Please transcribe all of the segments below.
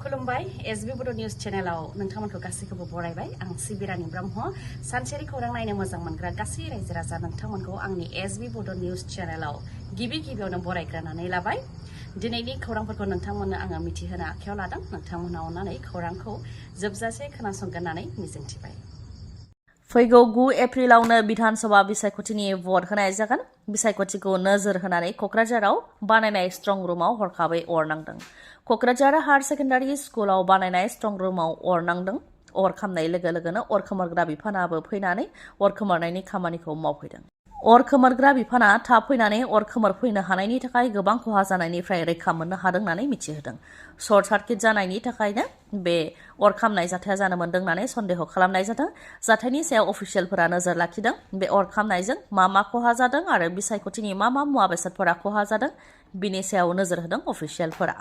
खुलुमबाय एसबी बड' निउज चेनेलाव नोंथांमोनखौ गासैखौबो बरायबाय आं सिबिरानि ब्रह्म सानसेनि खौरां नायनो मोजां मोनग्रा गासै रायजो राजा नोंथांमोनखौ आंनि एसबी बड' निउज चेनेलाव गिबियावनो बरायग्रोनानै लाबाय दिनैनि खौरांफोरखौ नोंथांमोननो आङो मिथिहोनो आखायाव लादों नोंथांमोना अननानै खौरांखौ जोबजासे खोनासंगोन होननानै मिजिंथिबाय फैगौ 9 एप्रिलावनो बिधानसभा बिसायख'थिनि भट होनाय जागोन बिसायख'थिखौ नोजोर होनानै क'क्राझाराव बानायनाय स्ट्रं रुमाव हरखाबै अर नांदों क'क्राझार हायार सेकेन्डारि स्कुलाव बानायनाय स्ट्रं रुमाव अर नांदों अर खामनाय लोगो लोगोनो अर खोमोरग्रा बिफानाबो फैनानै अर खोमोरनायनि खामानिखौ मावफैदों अर खोमोरग्रा बिफाना थाब फैनानै अर खोमोरफैनो हानायनि थाखाय गोबां खहा जानायनिफ्राय रैखा मोननो हादों होननानै मिथिहोदों सर्ट सार्किट जानायनि थाखायनो बे अर खामनाय जाथाया जानो मोन्दों होननानै सन्देह खालामनाय जादों जाथायनि सायाव अफिसियेलफोरा नोजोर लाखिदों बे अर खामनायजों मा खहा जादों आरो बिसायख'थिनि मा मुवा बेसादफोरा खहा जादों बिनि सायाव नोजोर होदों अफिसियेलफोरा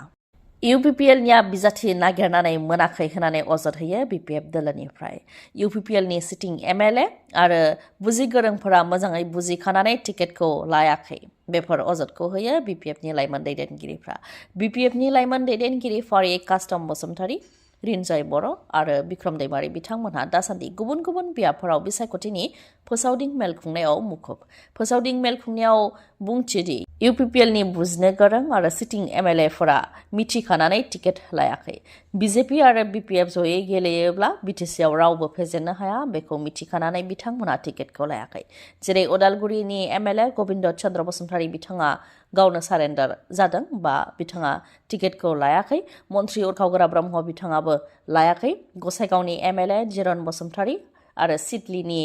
UPPLनिया बिजाथि नागिरनानै मोनाखै होननानै अजद होयो BPF दोलोनिफ्राय UPPLनि सिटिं MLA आरो बुजिगोरोंफोरा मोजाङै बुजिखानानै टिकेटखौ लायाखै बेफोर अजदखौ होयो BPFनि लाइमोन दैदेनगिरिफ्रा BPFनि लाइमोन दैदेनगिरि फारि कास्टम बसुमतारी रिनजय बर' आरो बिक्रम दैमारी बिथांमोनहा दासान्दि गुबुन गुबुन बियाबफोराव बिसायख'थिनि फोसावदिं मेल खुंनायाव मुखुब फोसावदिं मेल खुंनायाव बुंथिदि UPPLनि बुजिनो गोरों आरो सिटिं MLAफोरा मिथिखानानै टिकेट लायाखै BJP आरो BPF जयै गेलेयोब्ला BTCआव रावबो फेजेननो हाया बेखौ मिथिखानानै बिथांमोनहा टिकेटखौ लायाखै जेरै उदालगुरिनि MLA गबिन्द चन्द्र बसुमतारी बिथाङा गावनो सारेन्डार जादों बा बिथाङा टिकेटखौ लायाखै मन्त्रि उरखावगोरा ब्रह्म बिथाङाबो लायाखै गसाइगावनि MLA जिरन बसुमतारी आरो सिडलीनि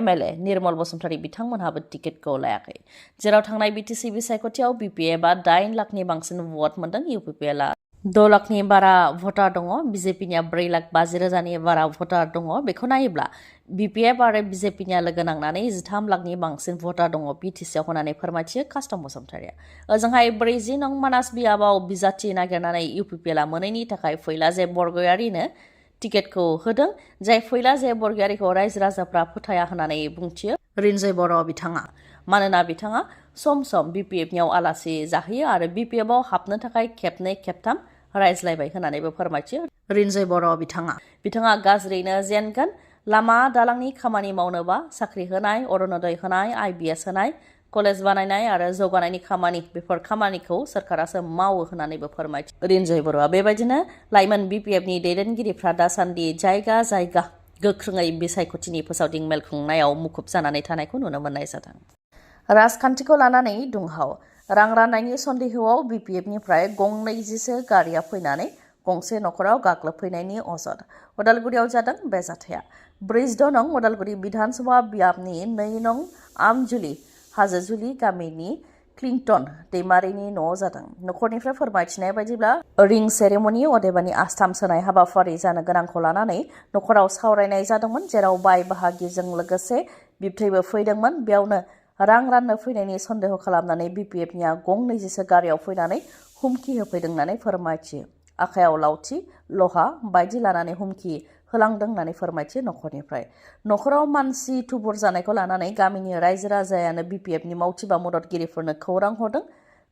MLA निर्मल बसुमतारी बिथांमोनहाबो टिकेटखौ लायाखै जेराव थांनाय BTC बिसायख'थियाव BPFआ 8 लाखनि बांसिन भट मोनदों UPPLआ 2 लाखनि बारा भटार दङ BJPनिया 4,50,000नि बारा भटार दङ बेखौ नायोब्ला BPF आरो BJPनिया लोगो नांनानै 13 लाखनि बांसिन भटार दङ BTCआव होननानै फोरमायथियो कास्टम बसुमतारीया ओजोंहाय 40 नं मानास बियाबाव बिजाथि नागिरनानै UPPLआ मोनैनि थाखाय फैलाजे बरगयारिनो टिकेटखौ होदों जाय फैलाजे बरगयारिखौ रायजो राजाफ्रा फोथाया होननानै बुंथियो रिनजय बर' बिथाङा मानोना बिथाङा सम सम BPFनियाव आलासि जाहैयो आरो BPFआव हाबनो थाखाय खेबनै खेबथाम रायज्लायबाय होननानैबो फोरमायथियो रिनजय बर' बिथाङा गाज्रियैनो जेनगोन लामा दालांनि खामानि मावनोबा साख्रि होनाय अरुणोदय होनाय IBS होनाय कलेज बानायनाय आरो जौगानायनि खामानि बेफोर खामानिखौ सरकारासो मावो होननानैबो फोरमायथियो रिनजय बर'आ बेबायदिनो लाइमोन BPFनि दैदेनगिरिफ्रा दासान्दि जायगा गोख्रोङै बिसायख'थिनि फोसावदिं मेल खुंनायाव मुखुब जानानै थानायखौ नुनो मोननाय जादों राजखान्थिखौ लानानै दुंहाव रां राननायनि सन्देहआव BPFनिफ्राय गंनैजिसो गारिया फैनानै गंसे नखराव गाग्लोबफैनायनि अजद उदालगुरियाव जादों बे जाथाया 46 नं उदालगुरि बिधानसभा बियाबनि 2 नं आमजुलि हाजोजुलि गामिनि क्लिंटन दैमारिनि न'आव जादों नखरनिफ्राय फोरमायथिनाय बायदिब्ला रिं सेरेमनि अदेबानि आस्थाम सोनाय हाबाफारि जानो गोनांखौ लानानै नखराव सावरायनाय जादोंमोन जेराव बाय बाहागिजों लोगोसे बिबथैबो फैदोंमोन बेयावनो रां राननो फैनायनि सन्देह खालामनानै BPFनिया गंनैजिसो गारियाव फैनानै हुमखि होफैदों होननानै फोरमायथियो आखायाव लावथि लहा बायदि लानानै हुमखि होलांदों होननानै फोरमायथियो नखरनिफ्राय नखराव मानसि थुबुर जानायखौ लानानै गामिनि रायजो राजायानो BPFनि मावथि बा मददगिरिफोरनो खौरां हरदों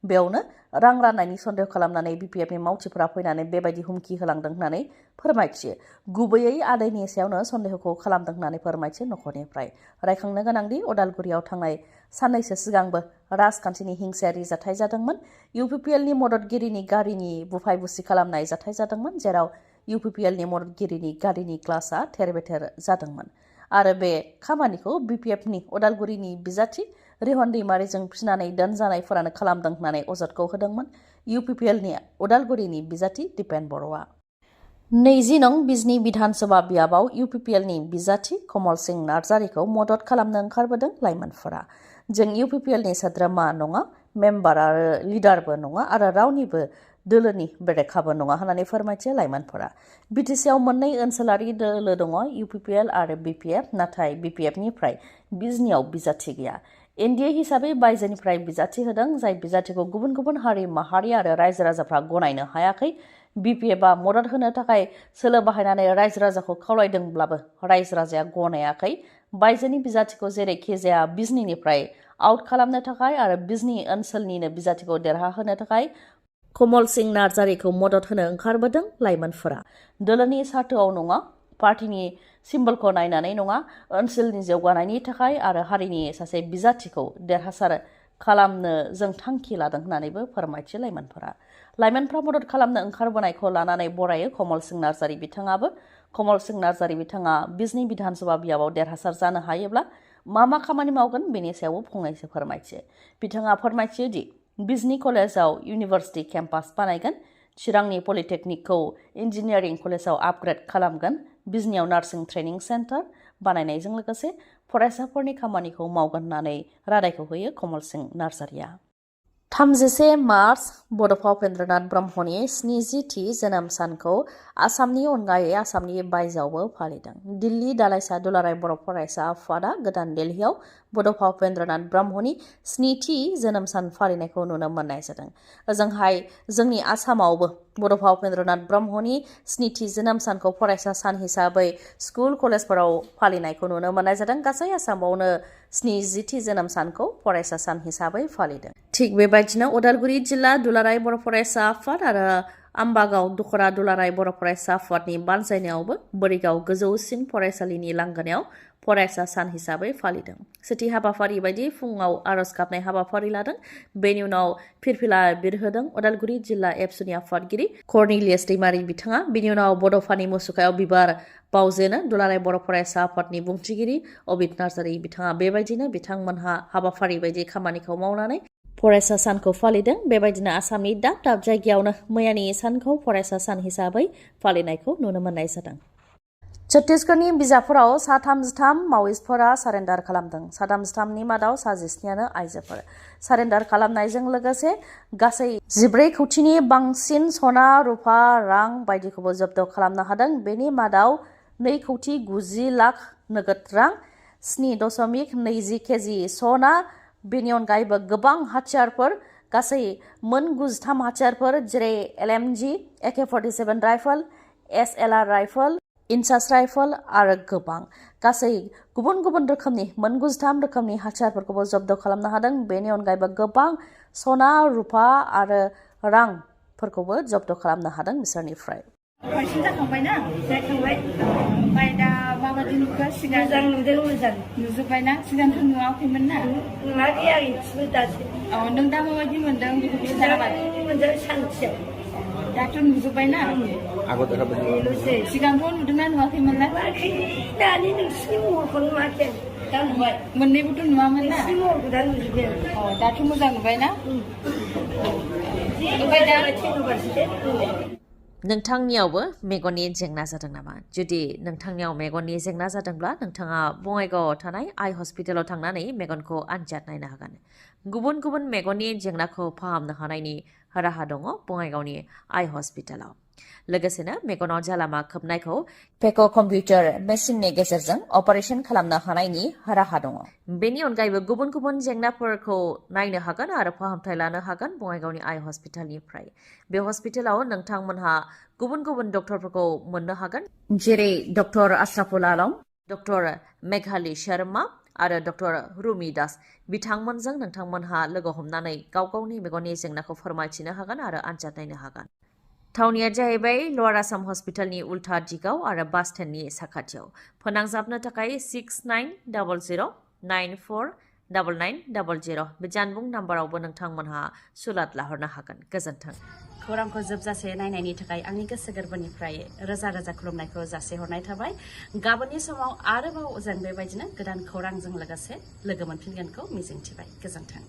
बेयावनो रां राननायनि सन्देह खालामनानै BPFनि मावथिफोरा फैनानै बेबायदि हुमखि होलांदों होननानै फोरमायथियो गुबैयै आदैनि सायावनो सन्देहखौ खालामदों होननानै फोरमायथियो नखरनिफ्राय रायखांनो गोनांदि उदालगुरियाव थांनाय साननैसो सिगांबो राजखान्थिनि हिंसायारि जाथाय जादोंमोन UPPLनि मददगिरिनि गारिनि बुफाय बुसि खालामनाय जाथाय जादोंमोन जेराव UPPLनि मददगिरिनि गारिनि ग्लासआ थेर-बेथेर जादोंमोन आरो बे खामानिखौ BPFनि उदालगुरिनि बिजाथि रिहन दैमारिजों फिनानै दोनजानायफोरानो खालामदों होननानै अजदखौ होदोंमोन UPPLनि उदालगुरिनि बिजाथि दिपेन बर'आ 20 नं बिजनी बिधानसभा बियाबाव UPPLनि बिजाथि कमल सिंह नार्जारिखौ मदद खालामनो ओंखारबोदों लाइमोनफोरा जों UPPLनि सोद्रोमा नङा मेम्बार आरो लिडारबो नङा आरो रावनिबो दोलोनि बेरेखाबो नङा होननानै फोरमायथियो लाइमोनफोरा BTCआव मोननै ओनसोलारि दोलो दङ UPPL आरो BPF नाथाय BPFनिफ्राय बिजनीआव बिजाथि गैया NDA हिसाबै बायजोनिफ्राय बिजाथि होदों जाय बिजाथिखौ गुबुन गुबुन हारि माहारि आरो रायजो राजाफ्रा गनायनो हायाखै BPFआ मदद होनो थाखाय सोलो बाहायनानै रायजो राजाखौ खावलायदोंब्लाबो रायजो राजाया गनायाखै बायजोनि बिजाथिखौ जेरैखि जाया बिजनीनिफ्राय आउट खालामनो थाखाय आरो बिजनी ओनसोलनिनो बिजाथिखौ देरहाहोनो थाखाय कमल सिंह नार्जारिखौ मदद होनो ओंखारबोदों लाइमोनफोरा। दोलोनि सार्थोआव नङा, पार्टीनि सिम्बलखौ नायनानै नङा, ओनसोलनि जौगानायनि थाखाय आरो हारिनि सासे बिजाथिखौ देरहासार खालामनो जों थांखि लादों होननानैबो फोरमायथियो लाइमोनफोरा। लाइमोनफ्रा मदद खालामनो ओंखारबोनायखौ लानानै बरायो कमल सिंह नार्जारि बिथाङाबो। कमल सिंह नार्जारि बिथाङा बिजनी विधानसभा बियाबाव देरहासार जानो हायोब्ला मा खामानि मावगोन बेनि सायावबो फंनैसो फोरमायथियो। बिथाङा फोरमायथियो दि बिजनी कलेजाव इउनिभार्सिटि केम्पास बानायगोन, चिरांनि पलिटेकनिकखौ इन्जिनियारिं कलेजाव आपग्रेड खालामगोन, बिजनीयाव नार्सिं ट्रेनिं सेन्टार बानायनायजों लोगोसे फरायसाफोरनि खामानिखौ मावगोन होननानै रादायखौ होयो कमल सिंह नार्जारिया। 31 मार्च बड'फा उपेन्द्रनाथ ब्रह्मनि 70थि जोनोम सानखौ आसामनि अनगायै आसामनि बायजोआवबो फालिदों। दिल्ली दालाइसा दुलाराय बर' फरायसा आफादा गोदान दिल्लीयाव बड'फा उपेन्द्रनाथ ब्रह्मनि 70थि जोनोम सान फालिनायखौ नुनो मोननाय जादों। ओजोंहाय जोंनि आसामावबो बड'फा उपेन्द्रनाथ ब्रह्मनि 70थि जोनोम सानखौ फरायसा सान हिसाबै स्कुल कलेजफोराव फालिनायखौ नुनो मोननाय जादों। गासै आसामावनो 70थि जोनोम सानखौ फरायसा सान हिसाबै फालिदों। थिग बेबायदिनो उदालगुरि जिल्ला दुलाराय बर' फरायसा आफाद आरो आम्बागाव दखरा दुलाराय बर' फरायसा आफादनि बानजायनायावबो बोरिगाव गोजौसिन फरायसालिनि लांगोनायाव फरायसा सान हिसाबै फालिदों। सेथि हाबाफारि बायदि फुङाव आरज गाबनाय हाबाफारि लादों। बेनि उनाव फिरफिला बिरहोदों उदालगुरि जिल्ला एबसुनि आफादगिरि कर्नेलियास दैमारि बिथाङा। बेनि उनाव बड'फानि मुसुखायाव बिबार बावजेनो दुलाराय बर' फरायसा आफादनि बुंथिगिरि अबित नार्जारि बिथाङा। बेबायदिनो बिथांमोनहा हाबाफारि बायदि खामानिखौ मावनानै फरायसा सानखौ फालिदों। बेबायदिनो आसामनि दाब दाब जायगायावनो मैयानि सानखौ फरायसा सान हिसाबै फालिनायखौ नुनो मोननाय जादों। छत्तीसगढ़नि बिजाबफोराव सा 33 मावइस्टफोरा सारेन्डार खालामदों। सा 33नि मादाव सा 19आनो आइजोफोर। सारेन्डार खालामनायजों लोगोसे गासै 14 कौटिनि बांसिन सना, रुपा, रां बायदिखौबो जब्द खालामनो हादों। बेनि मादाव 2 कौटि 90 लाख नोगोद रां, 7.20 केजि सना, बेनि अनगायैबो गोबां हाथियारफोर, गासै मोन 93 हाथियारफोर जेरै LMG, AK-47 rifle, SLR rifle, INSAS rifle आरो गोबां गासै गुबुन गुबुन रोखोमनि मोन 93 रोखोमनि हाथियारफोरखौबो जब्द खालामनो हादों। बेनि अनगायैबो गोबां सना, रुपा आरो रांफोरखौबो जब्द खालामनो हादों बिसोरनिफ्राय। बांसिन जाखांबायना? जाखांबाय। ओमफ्राय दा माबायदि नुखो? सिगां मोजां नुदों, मोजां नुजोब्बायना? सिगांथ' नुवाखैमोन ना? नुवाखै आं इसेबो दासो। नों दा माबायदि मोनदों बेखौ खिन्थाबाय। मोजां सान्थियाव। दाथ' नुजोब्बायना? सिगांथ' नुदोंना नुवाखैमोन ना? नुवाखै। दानि नोंसिनि महरखौ नुवाखै। दा नुबाय। मोननैबोथ' नुवामोन ना? नोंसिनि महरखौ दा नुजोब्बाय। दाथ' मोजां नुबायना? ओमफ्राय दा नोंथांनियावबो मेगननि जेंना जादों नामा? जुदि नोंथांनियाव मेगननि जेंना जादोंब्ला नोंथाङा बङाइगावआव थानाय आइ हस्पिटालाव थांनानै मेगनखौ आनजाद नायनो हागोन। गुबुन गुबुन मेगननि जेंनाखौ फाहामनो हानायनि राहा दङ बङाइगावनि आइ हस्पिटालाव। लोगोसेनो मेगनाव जालामा खोबनायखौ पेक' कम्पिउटार मेसिननि गेजेरजों अपारेशन खालामनो हानायनि राहा दङ। बेनि अनगायैबो गुबुन गुबुन जेंनाफोरखौ नायनो हागोन आरो फाहामथाय लानो हागोन बङाइगावनि आइ हस्पिटालनिफ्राय। बे हस्पिटालाव नोंथांमोनहा गुबुन गुबुन डक्टरफोरखौ मोननो हागोन, जेरै डक्टर आशराफुल आलम, डक्टर मेघाली शर्मा आरो डक्टर रुमि दास। बिथांमोनजों नोंथांमोनहा लोगो हमनानै गाव गावनि मेगननि जेंनाखौ फोरमायथिनो हागोन आरो आनजाद नायनो हागोन। थावनिया जाहैबाय लवार आसाम हस्पिटालनि उल्था दिगाव आरो बास स्टेन्डनि साखाथियाव। फोनांजाबनो थाखाय 6900949900 बे जानबुं नाम्बारावबो नोंथांमोनहा सुलाद लाहरनो हागोन। गोजोन्थों। खौरांखौ जोबजासे नायनायनि थाखाय आंनि गोसो गोरबोनिफ्राय रोजा रोजा खुलुमनायखौ जासिहरनाय थाबाय। गाबोननि समाव आरोबाव जों बेबायदिनो गोदान खौरांजों लोगोसे लोगो मोनफिनगोनखौ मिजिंथिबाय। गोजोन्थों।